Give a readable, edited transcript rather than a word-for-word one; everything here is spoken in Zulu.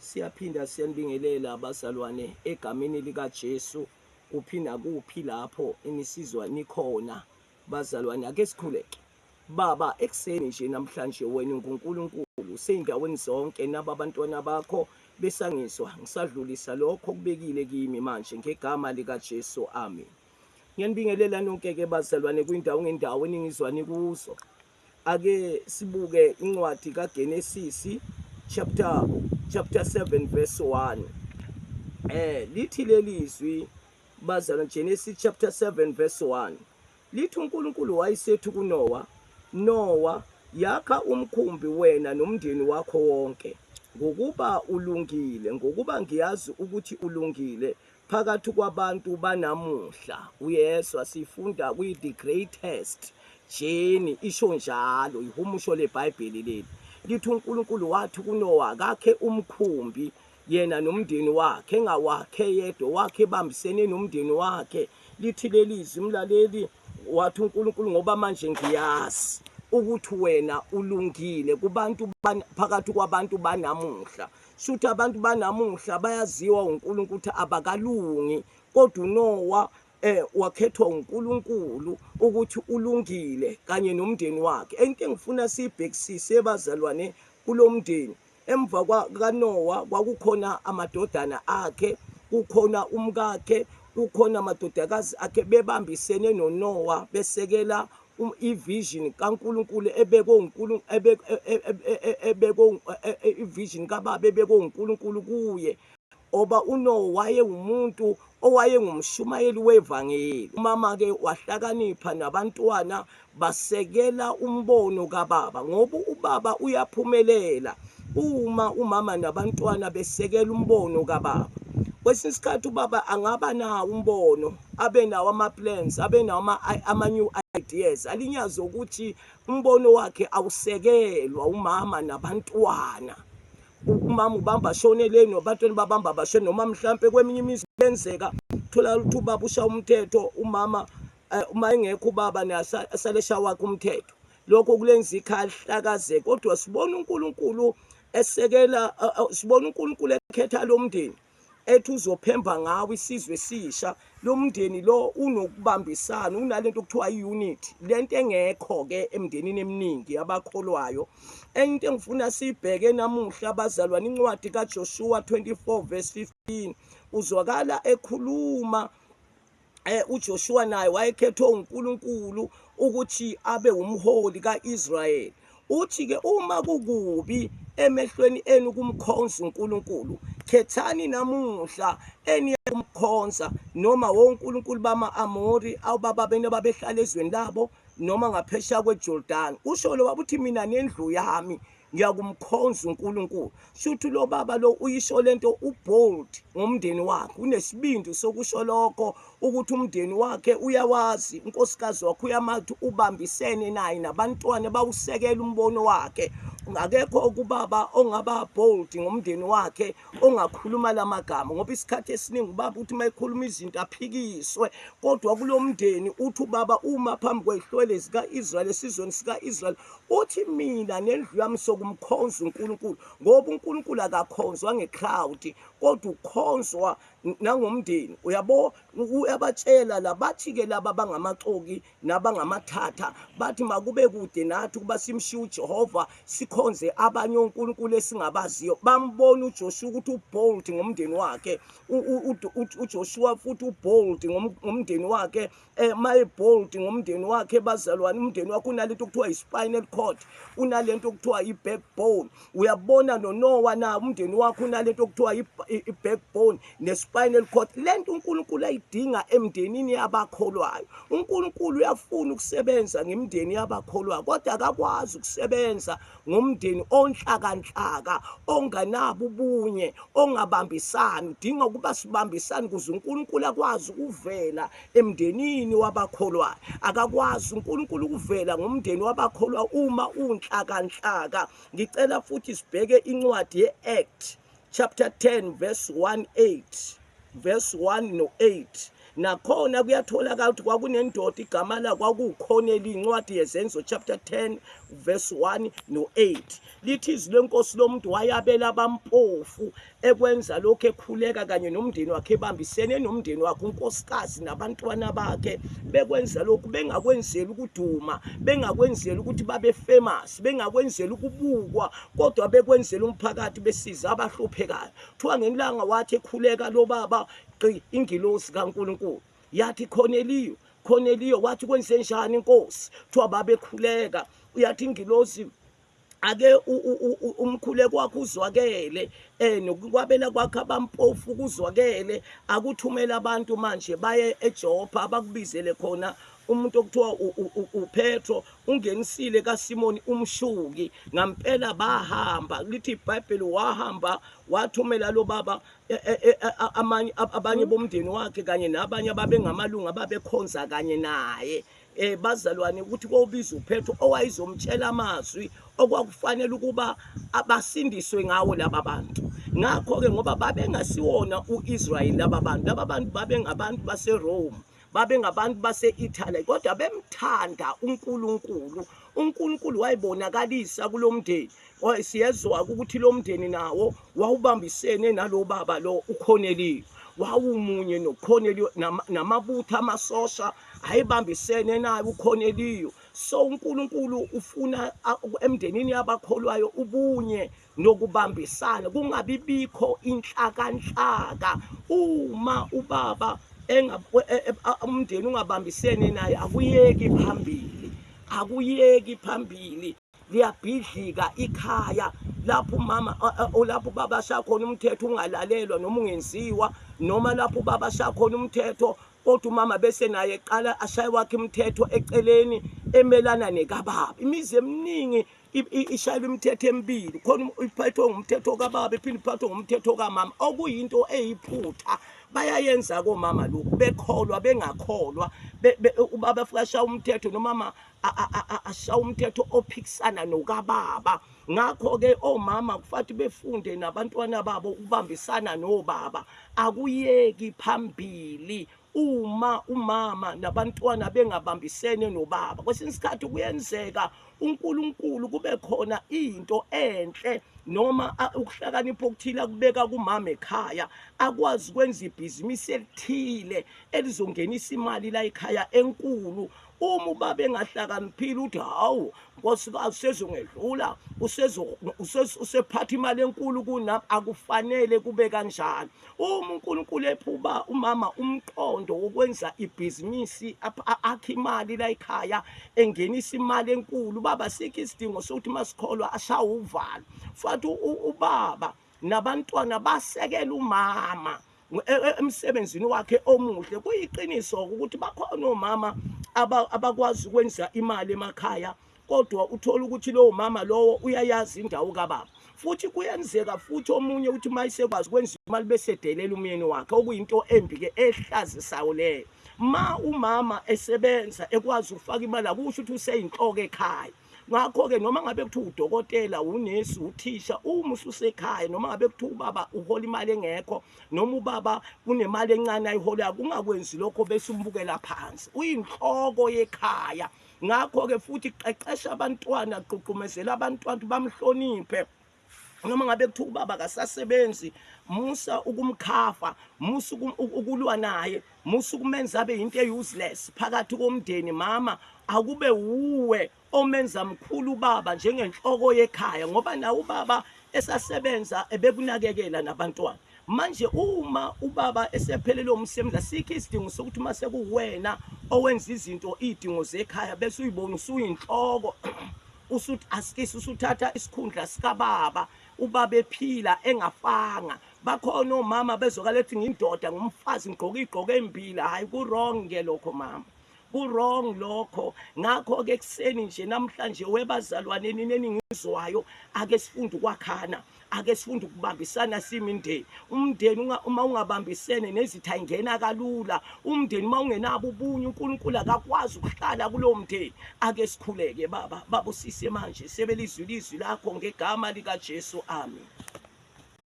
Siyaphinda siyanibingelela abazalwane egameni likaJesu kuphi nakuphi lapho enisizwa nikhona bazalwane. Ake sikhuleke. Baba, ekuseni nje namhlanje wena unguNkulunkulu useyindaweni zonke, naba abantwana bakho besangizwa ngisadlulisa lokho okubekile kimi manje ngegama likaJesu, amen. Ngiyanibingelela nonke-ke bazalwane kwindawo ngendawo eningizwa nikuzo. Ake sibuke incwadi kaGenesisi chapter 7 verse 1. Lithi lelizwi bazalwane, Genesis chapter 7 verse 1. Lithi uNkulunkulu wayesethi kuNoah, Noah, yakha umkhumbi wena nomndeni wakho wonke, ngokuba ulungile, ngokuba ngiyazi ukuthi ulungile phakathi kwabantu banamuhla. Uyezwa, sifunda kwi The Greatest Journey, isho njalo ihumusho leBhayibheli leli. Lithi uNkulunkulu wathi kuNoah kakhe umkhumbi yena nomndeni wakhe, engawakhe yedwa, wakhe ebambisene nomndeni wakhe. Lithi lelizwi mlaleli, wathi uNkulunkulu, ngoba manje ngiyazi ukuthi wena ulungile kubantu phakathi kwabantu banamuhla. Shuthi abantu banamuhla bayaziwa uNkulunkulu ukuthi abakalungi, kodwa uNoah wakhethwa uNkulunkulu ukuthi ulungile kanye nomndeni wakhe. Into engifuna siyibhekisise bazalwane kulomndeni, emva kaNoah kwakukhona amadodana akhe, kukhona umkakhe, kukhona amadodakazi akhe, bebambisene noNoah besekela ivision kaNkulunkulu ebekwe uNkulunkulu, ebekwe ivision kaBaba ebekwe uNkulunkulu kuye. Oba uNoah wayewumuntu owayengumshumayeli wevangeli. Umama ke wahlakanipha nabantwana basekela umbono kababa, ngoba ubaba uyaphumelela uma umama nabantwana besekela umbono kababa. Kwesinye isikhathi ubaba angaba nawo umbono, abe nawo ama-plans, abe nawo ama-new ideas, alinyaze ukuthi umbono wakhe awusekelwa umama nabantwana. Umama ubamba shoneleni, nabantwana babamba bashone, noma mhlampe kweminye imizi kuyenzeka thola ukuthi ubaba ushaya umthetho, umama uma engekho ubaba asale eshaya wakhe umthetho. Lokho kulenza ikhaya lihlakazeke. Kodwa sibona uNkulunkulu esekela, sibona uNkulunkulu ekhetha lo mndeni ethi uzophemba ngawo isizwe esisha. Lo mndeni lo unokubambisana, unalento okuthiwa i-unity, lento engekho-ke emndenini eminingi abakholwayo. Enye into engifuna siyibheke namuhla abazalwane, incwadi kaJoshua 24 verse 15, uzwakala ekhuluma uJoshua naye wayekhethwe uNkulunkulu ukuthi abe umholi kaIsrayeli. Uthi ke uma kukubi emehlweni enu kumkhonza uNkulunkulu, khethani namuhla eniyakumkhonza, noma wonkulunkulu bama-Amori awubaba benu ababehlala ezweni labo, noma ngaphesheya kweJordani. Usho lo baba uthi mina nendlu yami ngiyakumkhonza uNkulunkulu. Shuthi lo baba lo uyisho lento, ubold ngomndeni wakhe, unesibindi sokusho lokho ukuthi umndeni wakhe uyawazi, unkosikazi wakhe uyamazi, ubambisene naye nabantwana bawusekela umbono wakhe. Akekho kubaba ongaba bold ngomndeni wakhe ongakhuluma lamagama, ngoba isikhathi esiningi ubaba uthi mayekhuluma izinto aphikiswe. Kodwa kulo mndeni uthi ubaba uma phambi kwezihlwele zika-Israyeli, esizweni sika-Israyeli, uthi mina nendlu yami sokumkhonza uNkulunkulu, ngoba uNkulunkulu akakhonzwa ngecrowd, kodwa ukhonzwa nangomndeni. Uyabo, uyabatshela la, bathi-ke laba bangamaxoki nabangamathatha, bathi makube kude nathi ukuba simshiye uJehova sikhonze abanye onkulunkulu esingabaziyo. Bambona uJoshua ukuthi ubold ngomndeni wakhe. UJoshua futhi ubold ngomndeni wakhe. My bold ngomndeni wakhe bazalwane, umndeni wakhe unalento okuthiwa i-spinal cord, unalento okuthiwa i-backbone. Uyabona noNoah na umndeni wakhe unalento okuthiwa i-backbone ne-spinal cord, lento uNkulunkulu ayidinga emndenini yabakholwayo. uNkulunkulu uyafuna ukusebenza ngemndeni yabakholwayo, kodwa akakwazi ukusebenza ngomndeni onhlakanhlaka, onganabo ubunye, ongabambisani. Udinga ukuba sibambisane ukuze uNkulunkulu akwazi ukuvela emndenini wabakholwayo. Akakwazi uNkulunkulu ukuvela ngomndeni wabakholwa uma unhlakanhlaka. Ngicela futhi sibheke incwadi ye-Act chapter 10 verse 1 8, verse 1 no 8. Nakhona kuyatholakala ukuthi kwakunendoda igama la kwakuwuKorneliyu, incwadi yeZenzo chapter 10 verse 1 no-8. Lithi izwi lenkosi lo muntu wayabela abampofu ekwenza lokhu ekhuleka kanye nomndeni wakhe, ebambisene nomndeni wakhe, unkosikazi nabantwana bakhe, bekwenza lokhu bengakwenzeli ukuduma, bengakwenzeli ukuthi babe famous, bengakwenzeli ukubukwa, kodwa bekwenzela umphakathi, besiza abahluphekayo. Kuthiwa ngelanga wathi ekhuleka lo baba, gqi ingilosi kaNkulunkulu yathi, Korneliyu, Korneliyu. Wathi, kwenze njani inkosi? Kuthiwa babekhuleka, uyathi ingilosi, ake umkhuleko wakho uzwakele, nokwabela kwakho abampofu kuzwakele. Akuthumela abantu manje baye eJopha, abakubizele khona umuntu okuthiwa uPetro, ungenisile kaSimoni umshuki. Ngampela bahamba, lithi iBhayibheli wahamba wathumela lo baba amanye abanye bomndeni wakhe kanye nabanye ababengamalunga ababekhonza kanye naye, bazalwane, ukuthi kobiza uPetro owayezomtshela amazwi okwakufanele ukuba abasindiswe ngawo laba bantu. Ngakho-ke ngoba babengasiwona u-Israyeli laba bantu babengabantu baseRome, babengabantu base-Italy, kodwa bemthanda uNkulunkulu. UNkulunkulu wayibonakalisa kulo mndeni. Siyezwa ukuthi lo mndeni nawo wawubambisene nalo baba lo uKorneliyu, wawumunye noKorneliyu, namabutho amasosha ayebambisene naye uKorneliyu. So uNkulunkulu ufuna emndenini yabakholwayo ubunye nokubambisana, kungabi bikho inhlakanhlaka. Uma ubaba umndeni ungabambisene naye, akuyeki phambili, akuyeki phambili, liyabhidlika ikhaya. Lapho umama lapho ubaba ashaya khona umthetho ungalalelwa noma ungenziwa, noma lapho ubaba ashaya khona umthetho kodwa umama bese naye eqala ashaye wakhe imithetho eceleni emelana nekababa. Imizi eminingi ishayelwa imithetho emibili khona, iphathwe ngumthetho kababa, iphinde iphathwe ngumthetho kamama, okuyinto eyiphutha. Bayayenza komama lokhu, bekholwa bengakholwa, ubaba afika ashaya umthetho nomama ashaya umthetho ophikisana nokababa. Ngakho-ke omama kufanele befunde nabantwana babo ukubambisana nobaba. Akuyeki phambili uma umama nabantwana bengabambisene nobaba. Kwesinye isikhathi kuyenzeka uNkulunkulu kube khona into enhle noma ukuhlakanipha okuthile akubeka kumama ekhaya, akwazi ukwenza ibhizinisi elithile elizongenisa imali la ekhaya enkulu. Uma ubaba engahlakaniphile, uthi, hawu nkosikazi, usezongedlula, usephatha imali enkulu kunami. Akufanele kube kanjalo. Uma uNkulunkulu ephuba umama umqondo wokwenza ibhizinisi, akhe imali la ekhaya, engenisa imali enkulu, baba sikho isidingo sokuthi masikholwa ashawe uvalo. Futhi ubaba nabantwana basekela umama emsebenzini wakhe omuhle. Kuyiqiniso ukuthi bakhona omama abakwazi ukwenza imali emakhaya, kodwa uthola ukuthi lowo mama lowo uyayazi indawo kababa. Futhi kuyenzeka futhi omunye ukuthi uma esekwazi ukwenza imali bese edelela umyeni wakhe, okuyinto embi-ke ehlazisayo leyo. Ma umama esebenza ekwazi ukufaka imali, akusho ukuthi useyinhloko ekhaya. Ngakho-ke noma ngabe kuthiwa udokotela, unesi, uthisha, uma ususekhaya, noma ngabe kuthiwa ubaba uhola imali engekho noma ubaba unemali encane ayiholayo, kungakwenzi lokho bese umbukela phansi. Uyinhloko yekhaya. Ngakho-ke futhi qeqesha abantwana, gqugqumezela abantwana bamhloniphe noma ngabe kuthiwa ubaba akasasebenzi. Musa ukumkhafa, musa ukulwa naye, musa ukumenza abe into e-useless phakathi komndeni. Mama, akube wuwe omenza mkhulu ubaba njengenhloko yekhaya, ngoba nawe ubaba esasebenza ebekunakekela nabantwana. Manje uma ubaba esephelelwe umsebenzi, asikho isidingo sokuthi uma sekuwena owenza izinto, iy'dingo zekhaya, bese uyibona usuyinhloko, usuthi asikisi, usuthatha isikhundla sikababa ubaba ephila engafanga. Bakhona omama bezokala ethi ngindoda, ngumfazi, ngigqoke iy'gqoko ey'mbili. Hhayi, ku-wrong ke lokho mama, ku-wrong lokho. Ngakho-ke ekuseni nje namhlanje, webazalwane nini eningizwayo, ake sifunde ukwakhana, ake sifunde ukubambisana simindeni. Umndeni uma ungabambisene nezitha ingena kalula. Umndeni uma ungenabo ubunye, uNkulunkulu akakwazi ukuhlala kulowo mndeni. Ake sikhuleke. Baba, babusise manje sebelizwi lizwi lakho ngegama likaJesu, amen.